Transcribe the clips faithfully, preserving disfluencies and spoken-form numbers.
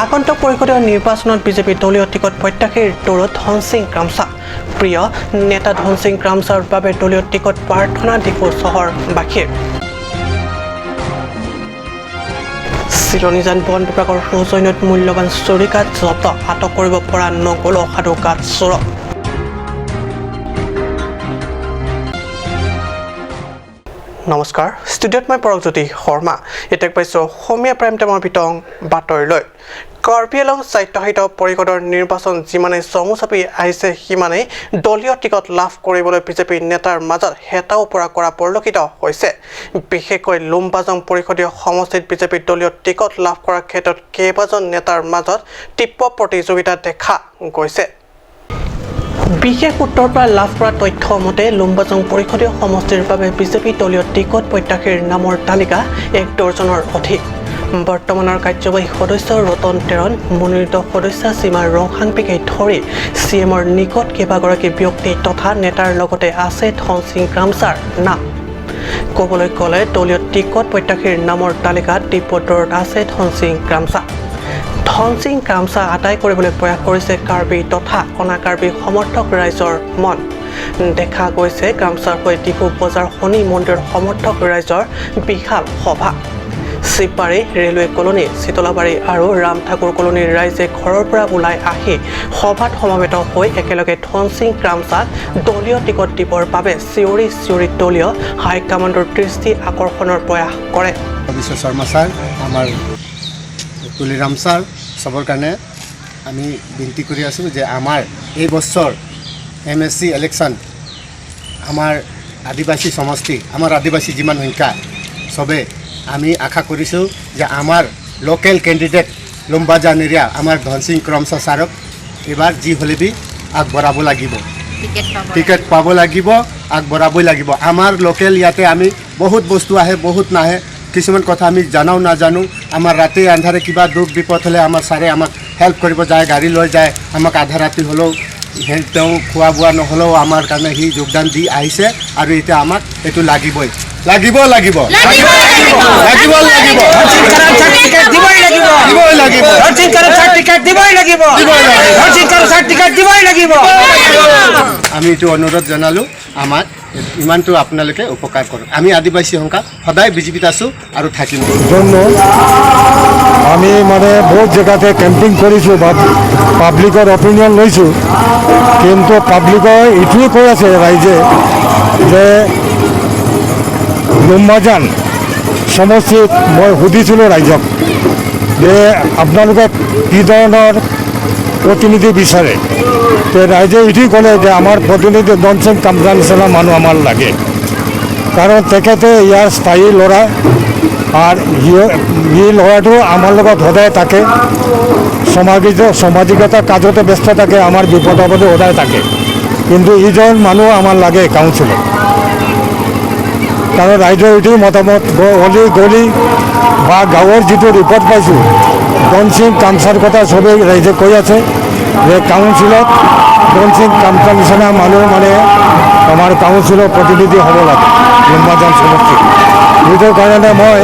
আগন্তুক পৰিষদীয় নিৰ্বাচনত বিজেপি দলীয় টিকট প্ৰত্যাশীৰ দৌৰত ধনসিং ক্ৰামছা। প্ৰিয় নেতা ধনসিং ক্ৰামছাৰ বাবে দলীয় টিকট প্ৰাৰ্থনা ডিফু চহৰবাসীৰ। চিলনীজান বন বিভাগৰ সৌজন্যত মূল্যৱান চুৰিকাঠ জব্দ, আটক কৰিব পৰা নগ'ল অসাধু কাঠ চোৰক। নমস্কাৰ, ষ্টুডিঅ'ত মই পৰকজ্যোতি শৰ্মা। এতিয়া পাইছো অসমীয়া প্ৰাইম টাইমৰ বিতং বাতৰিলৈ। কাৰ্বি আংলং স্বায়ত্তশাসিত পৰিষদৰ নিৰ্বাচন যিমানেই চমু চাপি আহিছে, সিমানেই দলীয় টিকট লাভ কৰিবলৈ বিজেপি নেতাৰ মাজত হেতা ওপৰা কৰা পৰিলক্ষিত হৈছে। বিশেষকৈ লুম্বাজং পৰিষদীয় সমষ্টিত বিজেপিৰ দলীয় টিকট লাভ কৰাৰ ক্ষেত্ৰত কেইবাজন নেতাৰ মাজত তীব্ৰ প্ৰতিযোগিতা দেখা গৈছে। বিশেষ সূত্ৰৰ পৰা লাভ কৰা তথ্য মতে, লুম্বাজং পৰিষদীয় সমষ্টিৰ বাবে বিজেপি দলীয় টিকট প্ৰত্যাশীৰ নামৰ তালিকা এক ডজনৰ অধিক। বৰ্তমানৰ কাৰ্যবাহী সদস্য ৰতন তেৰণ, মনোনীত সদস্যা সীমা ৰংহাংপিকে ধৰি চি এমৰ নিকট কেইবাগৰাকী ব্যক্তি তথা নেতাৰ লগতে আছে ধনসিং ক্ৰামছাৰ নাম। ক'বলৈ গ'লে দলীয় টিকট প্ৰত্যাশীৰ নামৰ তালিকাত তীব্ৰ দৌৰত আছে ধনসিং ক্ৰামছা। ধনসিং ক্ৰামছা আদায় কৰিবলৈ প্ৰয়াস কৰিছে কাৰ্বি তথা অনা কাৰ্বি সমৰ্থক ৰাইজৰ মন। দেখা গৈছে ক্ৰামছাৰ হৈ ডিফু বজাৰ শনি মন্দিৰ সমৰ্থক ৰাইজৰ বিশাল সভা। শিৱবাৰী, ৰেলৱে কলনী, চিতলাবাৰী আৰু ৰাম ঠাকুৰ কলনীৰ ৰাইজে ঘৰৰ পৰা ওলাই আহি সভাত সমবেত হৈ একেলগে ধনসিং ক্ৰামছাক দলীয় টিকট দিবৰ বাবে চিঞৰি চিঞৰি দলীয় হাইকমাণ্ডৰ দৃষ্টি আকৰ্ষণৰ প্ৰয়াস কৰে। বিশ্ব শৰ্মা ছাৰ, আমাৰ তুলিৰাম ছাৰ, চবৰ কাৰণে আমি বিনতি কৰি আছোঁ যে আমাৰ এই বছৰ এম এছ চি ইলেকশ্যন আমাৰ আদিবাসী সমষ্টি, আমাৰ আদিবাসী যিমান সংখ্যা, চবে আমি আশা কৰিছোঁ যে আমাৰ লোকেল কেণ্ডিডেট লুম্বাজান এৰিয়া আমাৰ ধনসিং ক্ৰামছা ছাৰক এইবাৰ যি হ'লে বি আগবঢ়াব লাগিব। টিকেট পাব টিকেট পাব লাগিব, আগবঢ়াবই লাগিব। আমাৰ লোকেল ইয়াতে আমি বহুত বস্তু আহে, বহুত নাহে, কিছুমান কথা আমি জানাও নাজানো। আমাৰ ৰাতি আন্ধাৰে কিবা দুখ বিপদ হ'লে আমাৰ ছাৰে আমাক হেল্প কৰিব যায়, গাড়ী লৈ যায়, আমাক আধা ৰাতি হ'লেও হে-, তেওঁ খোৱা বোৱা নহ'লেও আমাৰ কাৰণে সি যোগদান দি আহিছে আৰু এতিয়া আমাক এইটো লাগিবই, লাগিব, লাগিব, লাগিব, লাগিব। লাগিব, লাগিব। ধনসিং ক্ৰামছাক টিকেট দিবই লাগিব। দিবই লাগিব। ধনসিং ক্ৰামছাক টিকেট দিবই লাগিব। দিবই লাগিব। ধনসিং ক্ৰামছাক টিকেট দিবই লাগিব। আমি এইটো অনুৰোধ জনালোঁ, আমাক ইমানটো আপোনালোকে উপকাৰ কৰক। আমি আদিবাসী সংখ্যা সদায় বিজেপিত আছোঁ আৰু থাকিম। জন্য আমি মানে বহুত জেগাতে কেম্পিং কৰিছোঁ বা পাব্লিকৰ অপিনিয়ন লৈছোঁ, কিন্তু পাব্লিকে এইটোৱে কৈ আছে ৰাইজে যে লুম্বাজান সমষ্টিত মই সুধিছিলোঁ ৰাইজক যে আপোনালোকে কি ধৰণৰ প্ৰতিনিধি বিচাৰে। তে ৰাইজে এইটোৱে ক'লে যে আমাৰ প্ৰতিনিধি ধনসিং ক্ৰামছা নিচিনা মানুহ আমাৰ লাগে, কাৰণ তেখেতে ইয়াৰ স্থায়ী ল'ৰা। আৰু সি, সি ল'ৰাটো আমাৰ লগত সদায় থাকে, সমাজিক, সামাজিকতা কাজতে ব্যস্ত থাকে, আমাৰ বিপদ আপদে সদায় থাকে। কিন্তু এইজন মানুহ আমাৰ লাগে কাউন্সিলত। কাৰণ ৰাইজৰ এইটো মতামত, গ-, অলি গলি বা গাঁৱৰ যিটো ৰিপৰ্ট পাইছোঁ, ধনসিং ক্ৰামছাৰ কথা সবেই ৰাইজে কৈ আছে যে কাউন্সিলত ধনসিং ক্ৰামছা নিচিনা মানুহ মানে আমাৰ কাউন্সিলৰ প্ৰতিনিধি হ'ব লাগে লুম্বাজান সমষ্টিত। সেইটো কাৰণে মই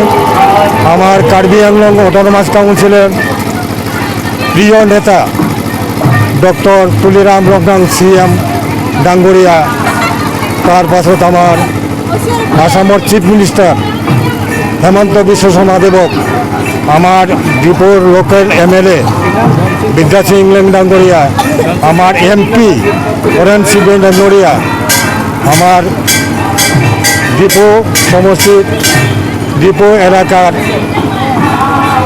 আমাৰ কাৰ্বি আংলং অট'নমাছ কাউন্সিলৰ প্ৰিয় নেতা ডক্টৰ তুলিৰাম ৰংহাং চি এম ডাঙৰীয়া, তাৰ পাছত আমাৰ আছামৰ চিফ মিনিষ্টাৰ হিমন্ত বিশ্ব শৰ্মা দেৱক, আমাৰ ডিফুৰ লোকেল এম এল এ বিদ্যা সিং ইংলেং ডাঙৰীয়া, আমাৰ এম পি হৰেণ সিং বেইন ডাঙৰীয়া, আমাৰ ডিফু সমষ্টিত ডিফু এলেকাৰ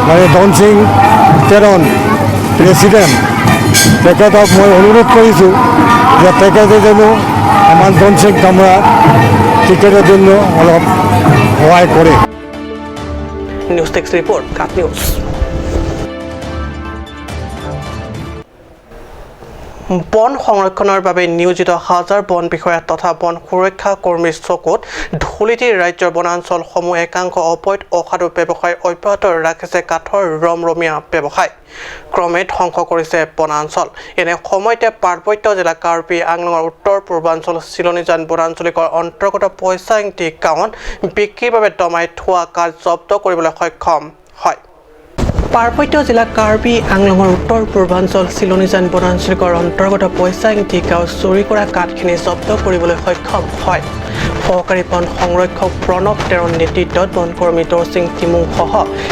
মানে ধনসিং তেৰণ প্ৰেচিডেণ্ট, তেখেতক মই অনুৰোধ কৰিছোঁ যে তেখেতে যেনো আমাৰ ধনসিং ক্ৰামছা টিকেটৰ জন্য অলপ সহায় কৰে। নিউজ ডেস্ক ৰিপৰ্ট, কাট নিউজ। বন সংৰক্ষণৰ বাবে নিয়োজিত হাজাৰ বন বিষয়া তথা বন সুৰক্ষা কৰ্মীৰ চকুত ধূলিতেই ৰাজ্যৰ বনাঞ্চলসমূহ একাংশ অবৈধ অসাধু ব্যৱসায় অব্যাহত ৰাখিছে কাঠৰ ৰমৰমীয়া ব্যৱসায়। ক্ৰমে ধ্বংস কৰিছে বনাঞ্চল। এনে সময়তে পাৰ্বত্য জিলা কাৰ্বি আংলঙৰ উত্তৰ পূৰ্বাঞ্চল চিলনীজান বনাঞ্চলিকৰ অন্তৰ্গত পইচাংটি গাঁৱত বিক্ৰীৰ বাবে দমাই থোৱা কাঠ জব্দ কৰিবলৈ সক্ষম হয়। পাৰ্বত্য জিলা কাৰ্বি আংলঙৰ উত্তৰ পূৰ্বাঞ্চল চিলনীজান বনাঞ্চল অন্তৰ্গত পইচাংটি গাঁও চুৰি কৰা কাঠখিনি জব্দ কৰিবলৈ সক্ষম হয়। সহকাৰী বন সংৰক্ষক প্ৰণৱ তেৰৰ নেতৃত্বত বনকৰ্মী দৰসিং টিমুং সহ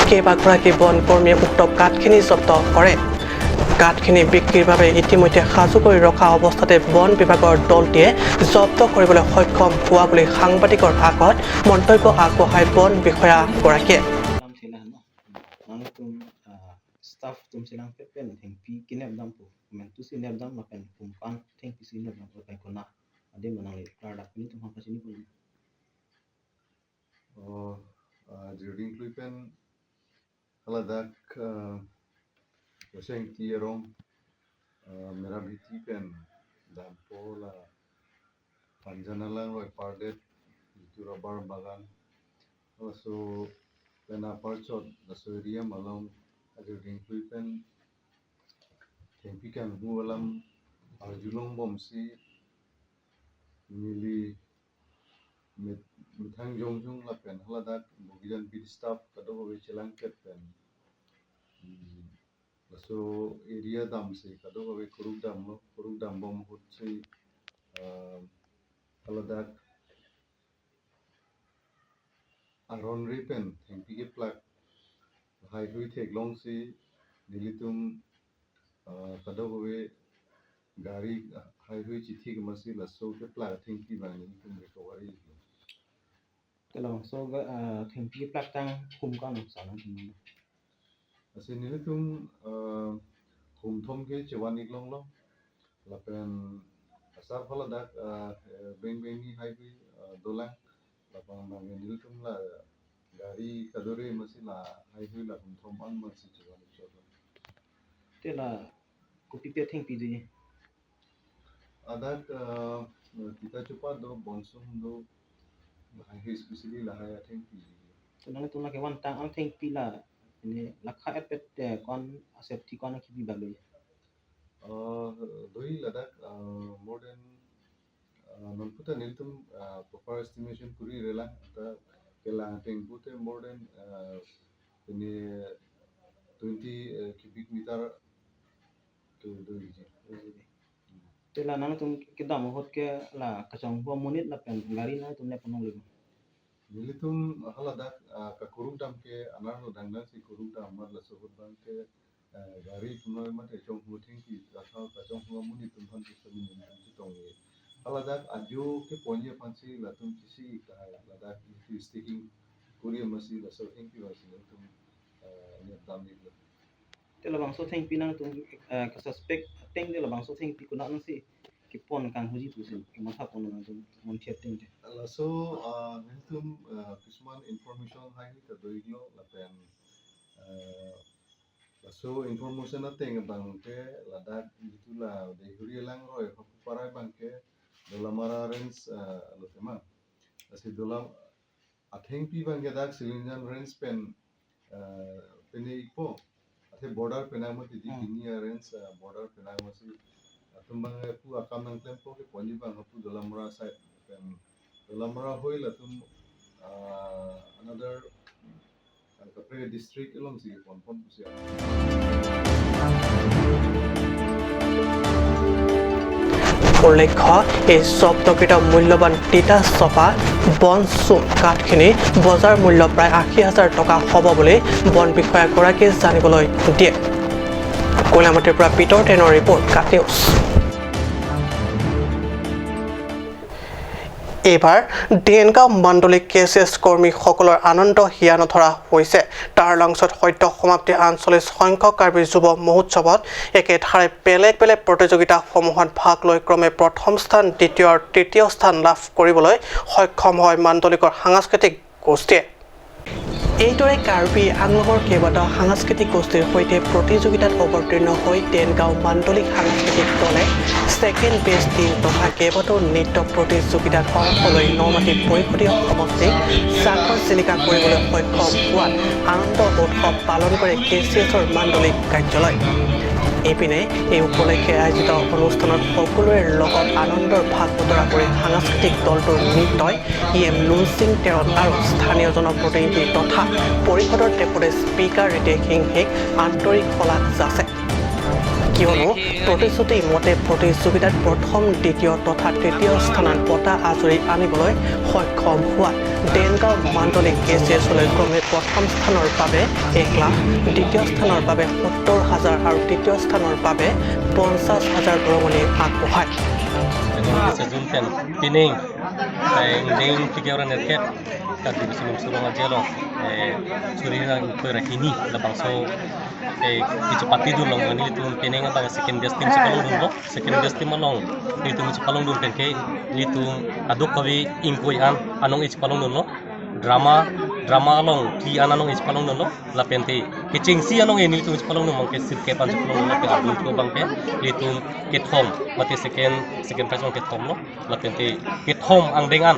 কেইবাগৰাকী বনকৰ্মীয়ে উক্ত কাঠখিনি জব্দ কৰে। কাঠখিনি বিক্ৰীৰ বাবে ইতিমধ্যে সাজু কৰি ৰখা অৱস্থাতে বন বিভাগৰ দলটিয়ে জব্দ কৰিবলৈ সক্ষম হোৱা বুলি সাংবাদিকৰ আগত মন্তব্য আগবঢ়ায় বন বিষয়াগৰাকীয়ে। Nangtum, ah, staff atum si nangpet pen thengpi kenep dampo, mentu si nep dam lapen kum kan thengpi si nep dam lapen kona adim nangli klardak pini tum hangpachini pon. Oh, ah, Jirding Klui pen haladak, ah, Washing Tea Arong, ah, Merabhiti pen dampo la Panjanalang roi pardet, itu rubber bagan. Laso pen aparchot, laso area malom, Jirding Klui pen thengpi kanghu alam arjulong bomsi neli met-, methang jongjong lapen haladak Bogijan beat staff kadokave chelangpet pen, hmm, laso area damsi kadokave kuruk damlo, kuruk dambom ahutsi, ah, haladak aron ri pen thengpi keplak haihui theklongsi nelitum, ah, kadokave gari, ah, haihui chithik amatsi laso keplak athengpi abang nelitum recovery lo. Te labangso ga, ah, thengpi plak tang kum kan sa nangtum? Lasi nelitum, ah, kum thom ke chevan iklonglo. Lapen asar haladak, ah, eh, beng beng ni haihui, ah, dolang. Lapen abang nelitum la gari kadore amatsi la haihui la kum thom an amatsi chevan ikchotlo. Te la kopi pen thengpi do? Ladak, ah, Tita Chopa do, Bonsung do, lahai especially lahai athengpi. So nangtum la kevantang an thengpi la, ini lakha epet, eh, ko-an a-safety ko-an kipi bang do? Ah, do-i ladak, ah, more than, ah, non puta nelitum, ah, proper estimation kuri relang, ta kelang ateng pute more than, ah, ini twenty, eh, cubic meter ke do-i ji. Te la nangtum kedam ahut ke la kachonghu amonit lapen gari nangtum nep ponlong le? Nelitum haladak, ah, kakuruk dam ke anerlo dangdang si kuruk dam amat laso ahut abang ke, ah, gari atum noi mate chonghu thengpi, kachong, kachonghu amonit atum aphan ke sami nelitum chetong e. Haladak ajo keponji aphansi latum chisi ik tahai, ladak itu staking kuri amatsi laso thengpi abangsi nelitum, ah, nep dam iklo. Te labangso thengpi nangtum, eh, ka-suspect ateng te labangso thengpi konat nangsi kepon kanghuji pusi kematha pon nangtum mon thiat ateng te? Laso, ah, nelitum, ah, kisuman information haihui ta do iklo lapen, ah, laso information ateng abang ke ladak itu la Deihori alang roi Hapuparai abang ke Dolamara range, ah, lo tema. Lasi Dolam athengpi abang ke dak Silonijan range pen, eh, pine ikpo. Athe border penang mati di Hmm. Bini a-range, eh, border penang mati. Latum abang, eh, pu akam nangklempo keponji abang pu Dolamara side pen. Dolamara hoi latum, ah, another, eh, kaprek district alongsi ponpon pusi. উল্লেখ্য, এই জব্দকৃত মূল্যৱান তিতা চপা বন চুম কাঠখিনি বজাৰ মূল্য প্ৰায় আশী হাজাৰ টকা হ'ব বুলি বন বিষয়াগৰাকীয়ে জানিবলৈ দিয়ে। কইলামাটিৰ পৰা পিতৰ টেনৰ ৰিপৰ্ট, কাট নিউজ। এইবাৰ দেনগাঁও মাণ্ডলিক কে চি এছ কৰ্মীসকলৰ আনন্দ হিয়া নধৰা হৈছে। টাৰলাংচত সদ্য সমাপ্তি আঠচল্লিছ সংখ্যক কাৰ্বি যুৱ মহোৎসৱত একেধাৰে বেলেগ বেলেগ প্ৰতিযোগিতাসমূহত ভাগ লৈ ক্ৰমে প্ৰথম স্থান, দ্বিতীয় আৰু তৃতীয় স্থান লাভ কৰিবলৈ সক্ষম হয় মাণ্ডলিকৰ সাংস্কৃতিক গোষ্ঠীয়ে। এইদৰে কাৰ্বি আংলঙৰ কেইবাটাও সাংস্কৃতিক গোষ্ঠীৰ সৈতে প্ৰতিযোগিতাত অৱতীৰ্ণ হৈ দেনগাঁও মাণ্ডলিক সাংস্কৃতিক দলে ছেকেণ্ড বেষ্ট টিম তথা কেইবাটাও নৃত্য প্ৰতিযোগিতাত অংশ লৈ নমাটি পৰিষদীয় সমষ্টিক জাকত জিলিকা কৰিবলৈ সক্ষম হোৱাত আনন্দ উৎসৱ পালন কৰে কে চি এছৰ মাণ্ডলিক কাৰ্যালয়। ইপিনে এই উপলক্ষে আয়োজিত অনুষ্ঠানত সকলোৰে লগত আনন্দৰ ভাগ বতৰা কৰি সাংস্কৃতিক দলটোৰ নৃত্যই ই এম লুনচিং তেৰণ আৰু স্থানীয় জনপ্ৰতিনিধি তথা পৰিষদৰ ডেপুটি স্পীকাৰ ৰিতেশ সিংহেক আন্তৰিক শলাগ যাচে। কিয়নো প্ৰতিশ্ৰুতি মতে প্ৰতিযোগিতাত প্ৰথম, দ্বিতীয় তথা তৃতীয় স্থানত বঁটা আজৰি আনিবলৈ সক্ষম হোৱা দেনগাঁও মাণ্ডলিক কে চি এছলৈ ক্ৰমে প্ৰথম স্থানৰ বাবে এক লাখ, দ্বিতীয় স্থানৰ বাবে সত্তৰ হাজাৰ আৰু তৃতীয় স্থানৰ বাবে পঞ্চাশ হাজাৰ বৰঙণি আগবঢ়ায়। Sejun pen pining, eh, ingdeng tiga orang nerket, kat di musim surung aja lo, eh, suri na ingkoi ra hini, labangso, eh, kechepatedun long, nelitum pining abang second best team chepalongdunlo, second best team along, nelitum chepalongdun pen ke, nelitum kadokave ingkoi an anong chepalongdunlo, drama, drama along phli an anong chepalongdunlo, lapente kechengsi anong nelitum chepalongdun abang ke sirkep an chepalongdunlo, ke adun ko abang ke nelitum kethom, mate second, second prize abang kethomlo, lapente kethom angdeng an,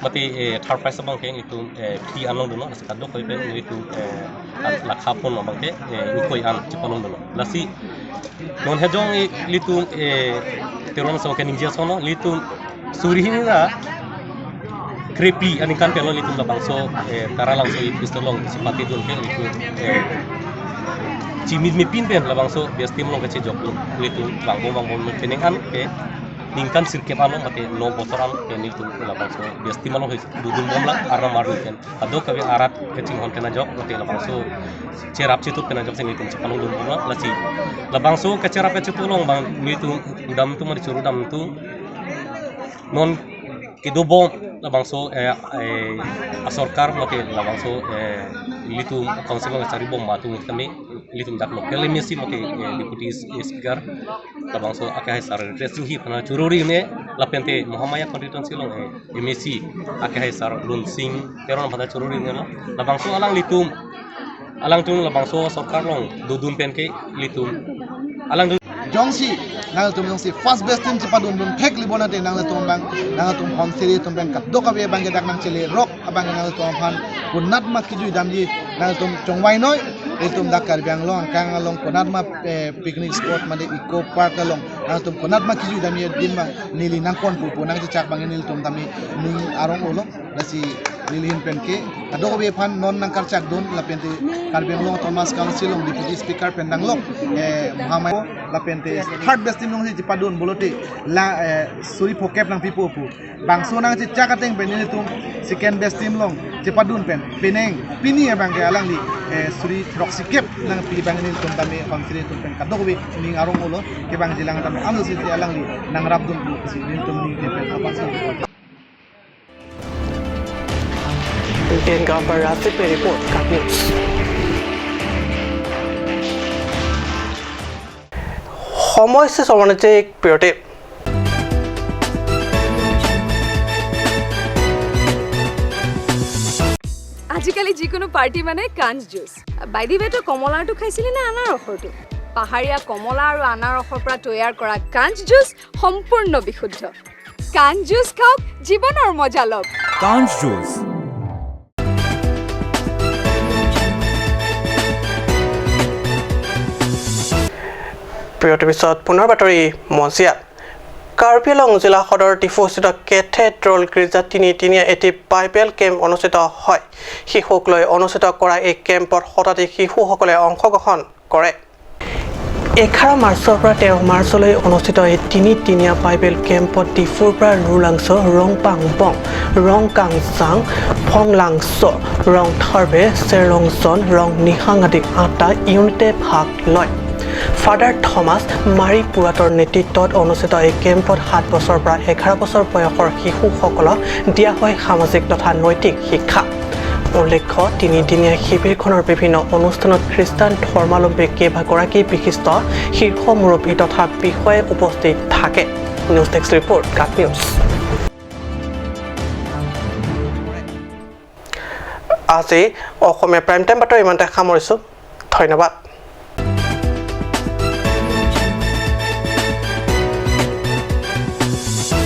mate, eh, third prize abang ke nelitum, eh, phli an longdunlo, lasi kadokave pen nelitum, eh, lakha phonlo abang ke, eh, ingkoi an chepalongdunlo. Lasi non hejong, eh, nelitum, eh, Teron asong keningje asono, nelitum suri hini ra krephli aningkan penlo nelitum labangso, eh, Taralangso I P School along chepatedun ke nelitum, eh, chimit mepin pen labangso best team along kachejoklo, nelitum vangbom vangbom pining an ke ningkan sirkep along mate no bosor along ke nelitum labangso best team along dodunbomlang, arnam arni pen kadokave arat kachinghon pen ajok mate labangso cherap chetup pen ajok si nelitum chepalongdunbomlang. Lasi labangso kacherap kachetup along abang nelitum kedam atum mate choro kedam atum non kedobom labangso, eh, eh, asorkar mate labangso, eh, nelitum council along kacharibom atum tame nelitum dak local M A C mate, eh, deputy speaker labangso akehai sar Ritesh Singhi aphan choro ri-un-e, lapente Mahamaya constituency along, eh, M A C akehai sar Lunsing Teron aphan choro ri-un-elo. Labangso alanglitum, alangtum labangso sorkar along dodun pen ke nelitum alangtum jongsi, nangtum jongsi first best team chepadundun thek libonate nangtum abang, nangtum hom siri atum pen kadokave abang ke dak nangchele rok abang nangtum aphan konatma kejui damji nangtum chongvai noi. Itum dak Karbi Anglong angkang along konatma, eh, picnic spot mate eco park along nangtum konatma kejui damji adim abang neli nangkon pupu nangchechak abang nelitum tame ning arong-olo. Lasi neli ahin pen ke kadokave aphan non nangkarchakdun lapente Karbi Anglong Autonomous Council along deputy speaker pen nanglok, eh, Mahamaya lapente third best team alongsi chepadun pulote la, eh, suri phokep nangpipo pu. Bangso nangchechak ateng pen nelitum second best team along chepadun pen pining pini abang ke alangli, eh, suri throksikep nangpi abang nelitum tame hom siri atum pen kadokave ning arong-olo, kevangjilang tame amlo si alangli nangrapdun pusi nelitum ning pen aphan si. Dengka Barasi report, Kat News. সময় শেষ অবনতি বিৰতি। আজিকালি যিকোনো পাৰ্টি মানে কাঞ্চ juice. By the way, তই কমলাৰটো খাইছিলি নে আনাৰসৰটো? পাহাৰীয়া কমলা আৰু আনাৰসৰ পৰা তৈয়াৰ কৰা কাঞ্চ জুচ সম্পূৰ্ণ বিশুদ্ধ। কাঞ্চ জুচ খাওক, জীৱনৰ মজা লওক। কাঞ্চ জুচ। বিৰতিৰ পিছত পুনৰ বাতৰি মঞ্চিয়াত। কাৰ্বি আংলং জিলা সদৰ ডিফুস্থিত কেথেড্ৰেল গীৰ্জাত তিনিদিনীয়া এটি বাইবেল কেম্প অনুষ্ঠিত হয়। শিশুক লৈ অনুষ্ঠিত কৰা এই কেম্পত শতাধিক শিশুসকলে অংশগ্ৰহণ কৰে। এঘাৰ মাৰ্চৰ পৰা তেৰ মাৰ্চলৈ অনুষ্ঠিত এই তিনিদিনীয়া বাইবেল কেম্পত ডিফুৰ পৰা ৰুলাংছ, ৰংপাং বং, ৰংকাংচাং, ফংলাংছ, ৰংথাৰবে, চেৰলংচন, ৰং নিহাং আদি আঠটা ইউনিটে ভাগ লয়। ফাদাৰ থমাছ মাৰি পুৰাটৰ নেতৃত্বত অনুষ্ঠিত এই কেম্পত সাত বছৰৰ পৰা এঘাৰ বছৰ বয়সৰ শিশুসকলক দিয়া হয় সামাজিক তথা নৈতিক শিক্ষা। উল্লেখ্য, তিনিদিনীয়া শিবিৰখনৰ বিভিন্ন অনুষ্ঠানত খ্ৰীষ্টান ধৰ্মাৱলম্বী কেইবাগৰাকী বিশিষ্ট শীৰ্ষ মুৰব্বী তথা বিষয়া উপস্থিত থাকে। নিউজ ডেস্ক ৰিপৰ্ট, কাট নিউজ। আজি অসমীয়া প্ৰাইম টাইম বাতৰি ইমানতে সামৰিছো। ধন্যবাদ।